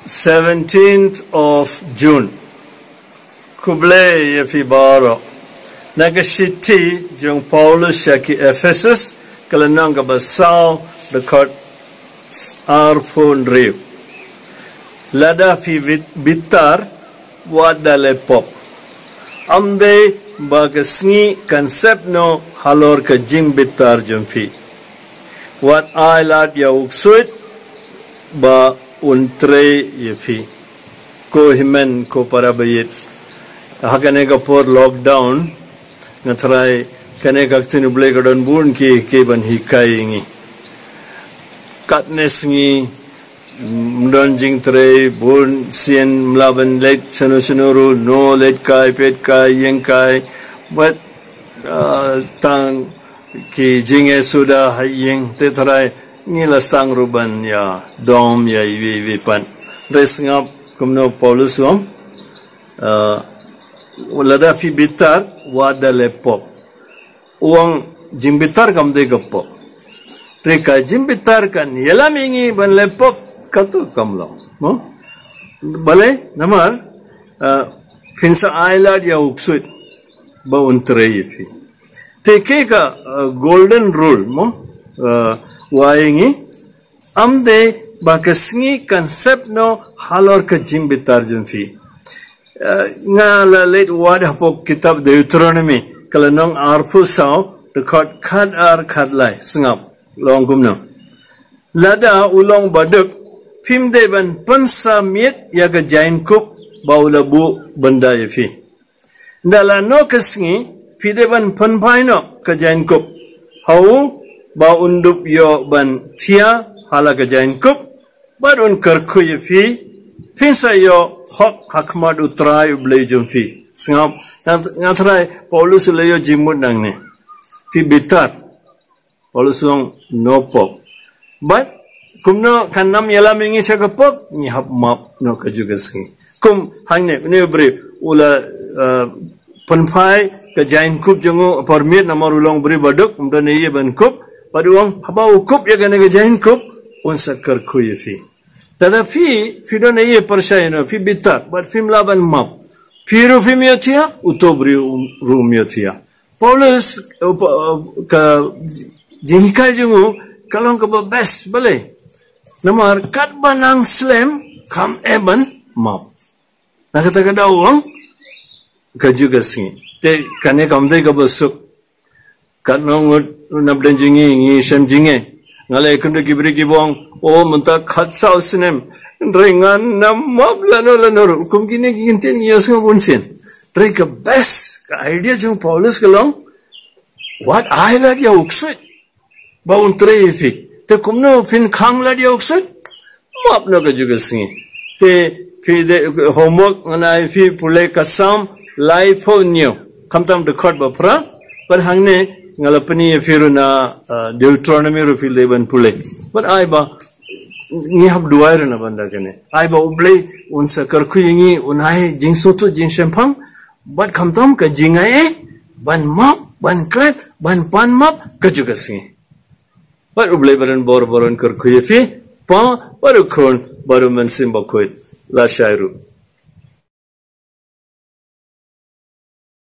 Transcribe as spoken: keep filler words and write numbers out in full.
Seventeenth of June. Khublei ïa phi baroh. Na ka shithi jong Paulus sha ki Ephesus, ka lynnong kaba saw, dkhot arphew hynriew. Lada phi bit- bitar, wat da leh pop. Ym dei ba ka sngi kan sep noh halor ka jingbitar jong phi. Wat ai lad ïa u ksuid ba un trei ïa phi. Ko hynmen ko para baieit, ha kane ka por lockdown, nga tharai kane ka ktien U Blei ka don bun ki, ki ban hikai ïa ngi. Katne sngi ym don jingtrei, bun sien ym lah ban leit shano shano ruh, no leit kai, peit kai, ïeng kai. Bad, ah, tang ki jingeh suda ha ïing, te tharai ngi la sdang ruh ban ïa dom ïa iwei iwei pat. Te sngap kumno Paulus u ong, ah, lada phi bitar, wat da leh pop. U ong jingbitar kam dei ka pop. Te ka jingbitar kan ïalam ïa ngi ban leh pop, katu kam long. Mo? Balei, namar, ah, phin sa ai lad ïa u ksuid ba un trei ïa phi. Te kane ka, ah, golden rule, mo? Ah, u ai ïa ngi, ym dei ba ka sngi kan sep noh halor ka jingbitar jong phi. Ah, nga la leit wad hapoh kitab Deuteronomy, ka lynnong arphew saw, dkhot khat ar khat lai, sngap, long kumno. Lada u long baduk, phim dei ban pynsa miet ïa ka jaiñkup ba u la buh bynda ïa phi. Ynda la noh ka sngi, phi dei ban pynphai noh ka jaiñkup ha u, ba un dup ïoh ban thiah ha la ka jaiñkup, bad un kyrkhu ïa phi, phin sa ïoh hok ha khmat U Trai U Blei jong phi. Sngap, nga, nga tharai Paulus u la ïoh jingmut nangne. Phi bitar. Paulus u ong no pop. Bad kumno kan ym ïalam ïa ngi sha ka pop, ngi hap map noh kajuh ka sngi. Kum hangne, une u briew u la, uh, pynphai ka jaiñkup jong u, por miet namar u long u briew baduk, um don ei ei ban kup, bad u ong haba u kup ïa kane ka jaiñkup, un sa kyrkhu ïa phi. Lada phi, phi don ei ei pyrshah ïa u, phi bitar, bad phim lah ban map. Phi ruh phim ïohthiah, uto u briew ruh um ïohthiah. Paulus, uh, pa- uh, ka jinghikai jong u ka long kaba best, balei? Namar katba nang slem, kham eh ban map. Na kata ka daw u ong kajuh ka sngi. Te kane kam dei kaba suk. Katno ngut napdeng jong ngi, ngi shem jingeh. Nga la ïakynduh ki briew kiba ong, o mynta khatsaw snem, hynrei ngan ym map lano lano ruh. Kum kine ki kyntien ngi ïohsngew bunsien. Hynrei ka best, ka idea jong Paulus ka long, wat ai lad ïa u ksuid ba un trei ïa phi. Te kumno phin khang lad ïa u ksuid? Map noh kajuh ka sngi. Te phi dei, homework ngan ai phi, pule ka Salm laiphew hynñiew, khamtam dkhot ba phra. Bad hangne nga la pyni ïa phi ruh na, uh, Deuteronomy ruh, phi dei ban pule. Bad ai ba ngi hap duwai ruh na bynta kane. Ai ba U Blei un sa kyrkhu ïa ngi, un ai jingsngewthuh, jingshemphang, bad khamtam ka jingaiei ban map, ban klet, ban pan map kajuh ka sngi. Bad U Blei ba don bor, ba don kyrkhu ïa phi, Pa, bad u Khun, bad u Mynsiem Bakhuid. Lashai ruh.